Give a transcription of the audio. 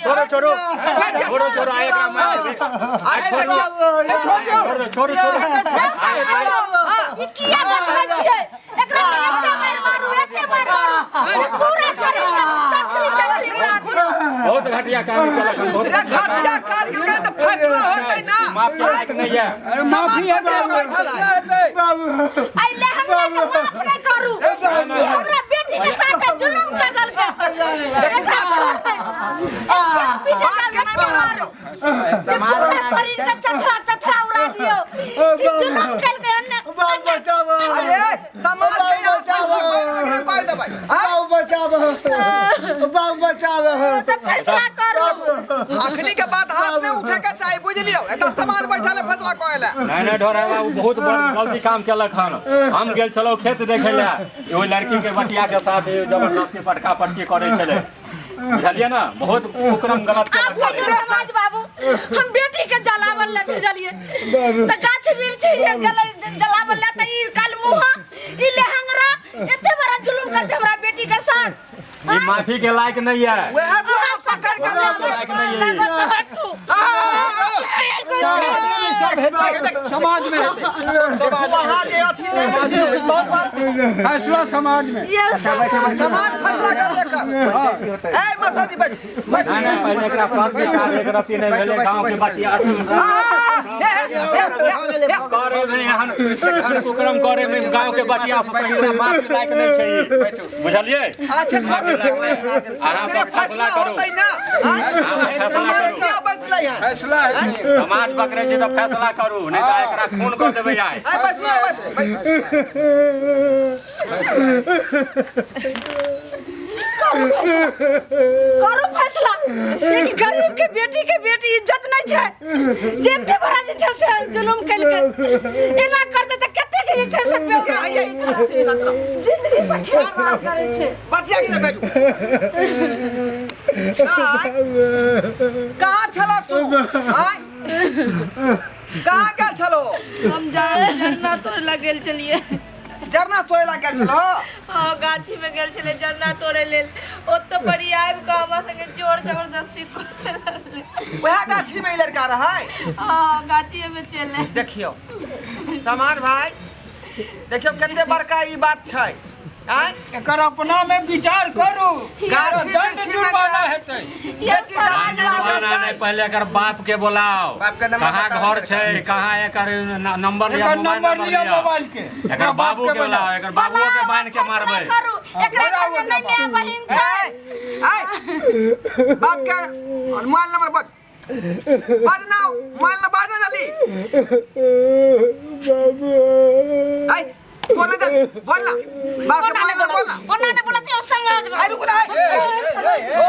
छोड़ो छोड़ो छोड़ो छोड़ो आइ एकरा मार देबै। अरे देखियौ छोड़ो छोड़ो छोड़ो ई किया बचबै छियै एकरा के एते मारि मारू एते मारि मारू पूरा शरीर के चथरी चथरी उड़ा दियौ बहुत घटिया काम केलक हन, बहुत रे घटिया काज केलकै तऽ फैसला होतै ना माफ के लायक नहीं है अरे माफी समाज हेतै कथी लए बैठल है हेतै ऐ लहंगा के माफ नहि करू ई हमरा बेटी के साथ जुलुम कर देलकै एकरा छोड़ दे। एक बात पीटे केना एते मारू जे पूरा शरीर के चथरा चथरा उड़ा दियौ ई जुलुम केलकै ओन्ने अरे समाज के यहाँ फैसला कोइ देबै कहि देबै तऽ फैसला करू अखनी के बाद हाथ नहीं उठे के चाही बुझलियो एतऽ समाज बैठल है फैसला करे ला नहीं नहीं ढोरा बाबू बहुत बड़ गलती काम केलक हन हम गेल छलहुँ खेत देखै लए ओहि लड़की के बटिया के साथ जबरदस्ती पटका पटकी करै छलै बुझलियै ने बहुत कुकरम गलत आप केलक कहियो समाज बाबू हम बेटी के जलावन ला भेजलिए तऽ गाछ वृक्ष जे गेलै जलावन ला तऽ ई काल मुहा ई लेहंगरा एते बड़ा जुलुम करते हमरा बेटी के साथ ई माफी के लायक नहीं है वएह दुआरे पकड़ के माफी के लायक नहीं है सब हेतै समाज में हेतै वहाँ जे अथी नहीं बुझलियो बहुत बात फैसला समाज में ये सब समाज फैसला कर लेकर ए मसाजी बैठ नहीं नहीं पहले एकरा सब विचार एक रत्ती नहीं भेलै गाँव के बटिया करे में एहन एहन कुकरम करे में गाँव के बटिया से पहिला माफी लायक नहीं छै ई। बुझलियै अच्छा माफी लायक नहीं अहाँ अखने सब फैसला फैसला करू होतै ना अहाँ फैसला समाज करू किया बैसलै है फैसला हेतै समाज पकड़ै छै तऽ फैसला करू नहि तऽ एकरा खून कऽ देबै आइ ए बैसलो बैस करू फैसला एक गरीब के बेटी के बेटी इज्जत नहीं छै जेते बड़ा जे छै से जुलुम केलकै एना करते तऽ कते के जे छै से जिंदगी से खेल खराब करै छै बचिया के बैठू कहाँ छलो तू आय कहाँ गेल छलो हम जरना तोड़े लए गेल छलियै जरना तोड़े ला गेल छलो हँ गाछी में गेल छलियै जरना तोड़े लेल ओतऽ पर ई आबि कऽ हमरा संगे जोर जबरदस्ती करे लगलै वएह गाछी में ई लड़का रहै हँ गाछिए में चलि देखियौ समान भाई देखियौ कते बड़का ई बात छै आँय एकर अपना में विचार करू गाछी दंड वृक्षी में जुर्माना के- हेतै ये समाज जुर्माना नहीं पहले एकर बाप के बोलाओ बाप के नंबर कहाँ बताओ। घर छै कहाँ एकर नंबर लिअ एकर मोबाइल नंबर नंबर लिअ लिअ मोबाइल के एकर बाबू के बोलाओ एकर बाबुओ के बांध के मारबै करू एकरा घर में नहीं माय बहिन छै आय बाप के मोबाइल नंबर बज बाज ना मोबाइल नंबर बाज ना जल्दी बाबू आय बोल ना जल्दी बोल ना बाप के कोना मोबाइल नहीं नंबर बोल ना बोला कोना नहीं बोला ते समाज आय रुक ना आय।